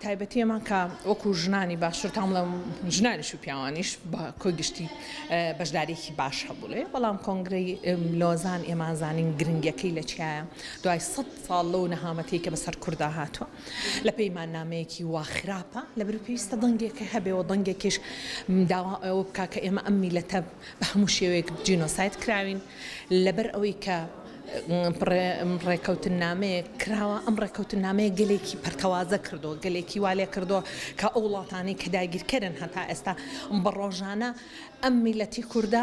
تایبەتی ئێمە کە وەکو ژنانی باشوور تا بڵێم ژنانیش و پیاوانیش بە کۆی گشتی بەشداریەکی باش هەبوو لێ بەڵام کۆنگرەی لۆزان ئێمە زانین گرنگیەکەی لە چیایە دوای سەد ساڵ لەو نەهامەتەی کە بەسەر کوردا هاتووە لە پەیماننامەیەکی وا خراپە لەبەر پێویستە دەنگێکە هەبێ و دەنگێکیش داوا ئەوە بکا کە ئێمە ئەم میلەتە بە هەموو شێوەیەک جینۆساید کراوین لەبەر ئەوەی کە ڕێکەوتننامەیەک کراوە، ئەم ڕێکەوتننامەیە گەلێکی پەرتەوازە کردووە، گەلێکی وا لێکردووە کە ئەو وڵاتانەی کە داگیرکەرن هەتا ئێستا بە ڕۆژانە ئەم میللەتی کوردە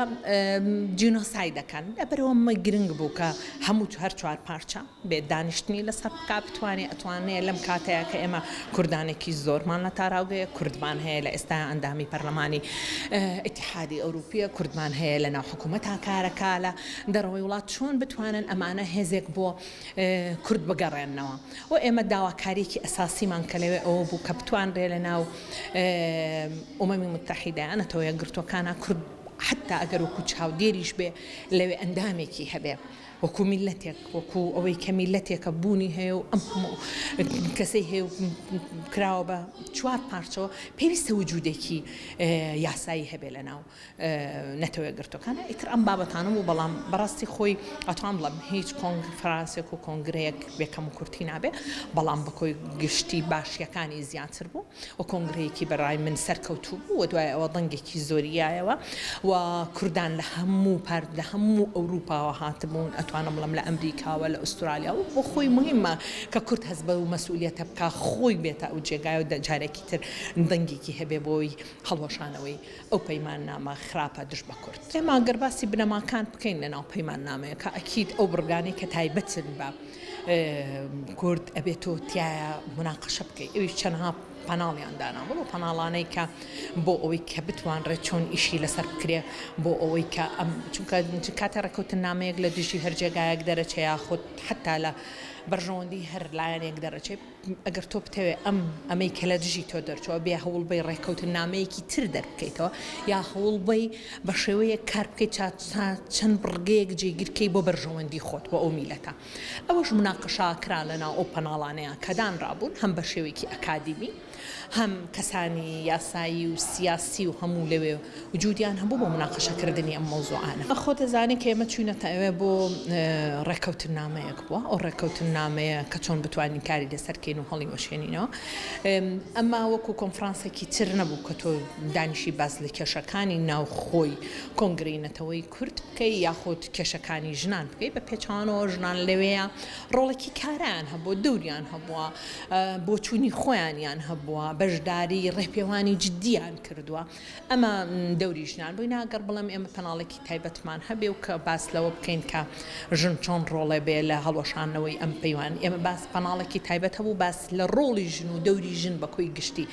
جینۆساید دەکەن. لەبەرئەوە ئەمە گرنگ بوو کە هەموو هەر چوارپارچە بێت دانیشتنی لەسەر بکا بتوانێ ئەتوانێ لەم کاتەیا کە ئێمە کوردانێکی زۆرمان لە تاراوگەیە کوردمان هەیە لە ئێستا ئەندامی پەرلەمانی ئیتیحادی ئەوروپیە کوردمان هەیە لە ناو حکوومەتا کارەکا لە دەرەوەی وڵات چۆن بتوانن ئەمانە هێزێک بۆ کورد بگەڕێننەوە و ئێمە داواکاریەکی ئەساسیمان کە لەوێ ئەوە بوو کە بتوانرێ لە ناو ئومەمی متحیدە نەتەوە یەکگرتووەکانا کورد حەتا ئەگەر وەکوو چاودێریش بێ لەوێ ئەندامێکی هەبێ. وەکو میللەتێک، وەکو ئەوەی کە میللەتێکە بوونی هەیە و ئەم هەموو کەسەی هەیە و کراوە بە چوار پارچەوە، پێویستە وجودێکی یاسایی هەبێ لەناو نەتەوە یەکگرتووەکان. ئیتر ئەم بابەتانە بوو، بەڵام بەڕاستی خۆی ئەتوانم بڵێم هیچ کۆنفرانسێک و کۆنگرەیەک بێ کەموکورتی نابێ، بەڵام بە کۆی گشتی باشییەکانی زیاتر بوو. و کۆنگرەیەکی بە ڕای من سەرکەوتوو بوو و دوای ئەوە دەنگێکی زۆری یایەوە و کوردان لە هەموو پار لە هەموو ئەوروپاوە هاتبوون ئەتوانم بڵێم لە ئەمریکاوە لە ئوسترالیا و بۆ خۆی موهیمە کە کورد هەست بەو مەسئولیەتە بکا خۆی بێتە ئەو جێگایە و جارێکی تر دەنگێکی هەبێ بۆی هەڵوەشانەوەی ئەو پەیماننامە خراپە دژ بە کورد. ئێمە گەر باسی بنەماکان بکەین لە ناو پەیماننامەیەکە ئەکید ئەو بڕگانەی کە تایبەتن بە کورد ئەبێ تۆ تیایا موناقەشە بکەی ئەویش چەنەها پەناڵیان دانابوو ئەو پەناڵانەی کە بۆ ئەوەی کە بتوانرێت چۆن ئیشی لەسەر بکرێ بۆ ئەوەی کە ئەم چونکە کاتێ ڕێکەوتننامەیەک لە دژی هەر جێگایەک دەرەچێ یاخود حتا لە بەرژەوەندی هەر لایەنێک دەرەچێ ئەگەر تۆ بتەوێ ئەم ئەمەی کە لە دژی تۆ دەرچووە بێ هەوڵ بەی ڕێککەوتننامەیەکی تر دەربکەیتەوە یا هەوڵ بەی بە شێوەیەک کار بکەیت چا چەند بڕگەیەک جێگیر کەی بۆ بەرژەوەندی خۆت بۆ ئەو میلەتە ئەوەش موناقەشە کرا لە ناو ئەو پەناڵانەیا کە دانرابوون هەم بە شێوەیەکی ئەکادیمی هەم کەسانی یاسایی و سیاسی و هەموو لەوێ وجودیان هەبوو بۆ موناقەشە کردنی ئەم مەوزوعانە. خۆت ئەزانی کە ئێمە چووینەتە ئەوێ بۆ ڕێککەوتننامەیەک بووە، ئەو ڕێککەوتننامەیە کە چۆن بتوانین کاری لەسەر کەین و هەڵیوەشێنینەوە. ئەمە وەکوو کۆنفرانسێکی تر نەبوو کە تۆ دانیشی باس لە کێشەکانی ناوخۆی کۆنگرەی نەتەوەی کورد بکەی یاخود کێشەکانی ژنان بکەی، بە پێچەوانەوە ژنان لەوێیا ڕۆڵێکی کارایان هەبووە، دەوریان هەبووە، بۆچوونی خۆیانیان هەبووە، بەشداری ڕێپێوانی جدییان کردووە. ئەمە دەوری ژنان بووی نا گەر بڵێم ئێمە پەناڵێکی تایبەتمان هەبێ و کە باس لەوە بکەین کە ژن چۆن ڕۆڵێ بێ لە هەڵوەشاندنەوەی ئەم پەیوان ئێمە باس پەناڵێکی تایبەت هەبوو باس لە ڕۆڵی ژن و دەوری ژن بە کۆی گشتی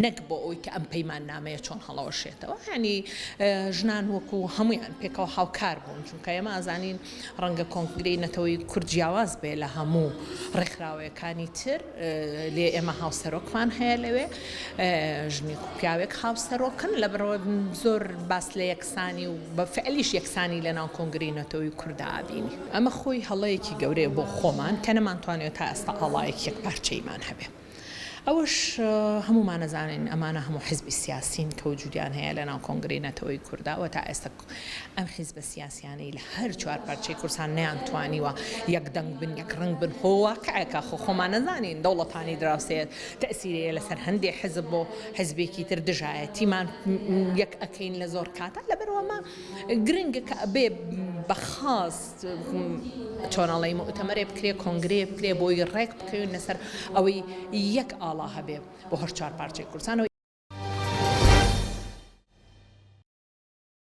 نەک بۆ ئەوەی کە ئەم پەیماننامەیە چۆن هەڵەوەشێتەوە یانی ژنان وەکو هەموویان پێکەوە هاوکار بوون چونکە ئێمە ئەزانین ڕەنگە کۆنگرەی نەتەوەی کورد جیاواز بێ لە هەموو ڕێکخراوەیەکانی تر، لێ ئێمە هاوسەرۆکمان هەیە لەوێ، ژنێک و پیاوێک هاوسەرۆکن، لەبەرئەوە زۆر باس لە یەکسانی و بە فعلیش یەکسانی لەناو کۆنگرەی نەتەوەی کوردا ئەبینی. ئەمە خۆی هەڵەیەکی گەورەیە بۆ خۆمان کە نەمانتوانیوە تا ئێستا ئاڵایەکی یەکپارچەییمان هەبێ. ئەوەش هەموومان ئەزانین ئەمانە هەموو حیزبی سیاسین کە وجودیان هەیە لەناو کۆنگرەی نەتەوەی کوردا و تا ئێستا ئەم حیزبە سیاسیانەی لە هەر چوار پارچەی کوردستان نەیانتوانیوە یەک دەنگ بن یەک ڕەنگ بن خۆ واقعێکە خۆ خۆمان نەزانین دەوڵەتانی دراوسێ تەئسیری هەیە لەسەر هەندێ حیزب بۆ حیزبێکی تر دژایەتیمان یەک ئەکەین لە زۆر کاتە لەبەرئەوە ئەمە گرنگە کە ئەبێ بە خاس چۆن ئەڵێی موئتەمەرێ بکرێ کۆنگرەیە بکرێ بۆی ڕێک بکەوین لەسەر ئەوەی یەک ئاڵا هەبێ بۆ هەر چوار پارچەی کوردستان.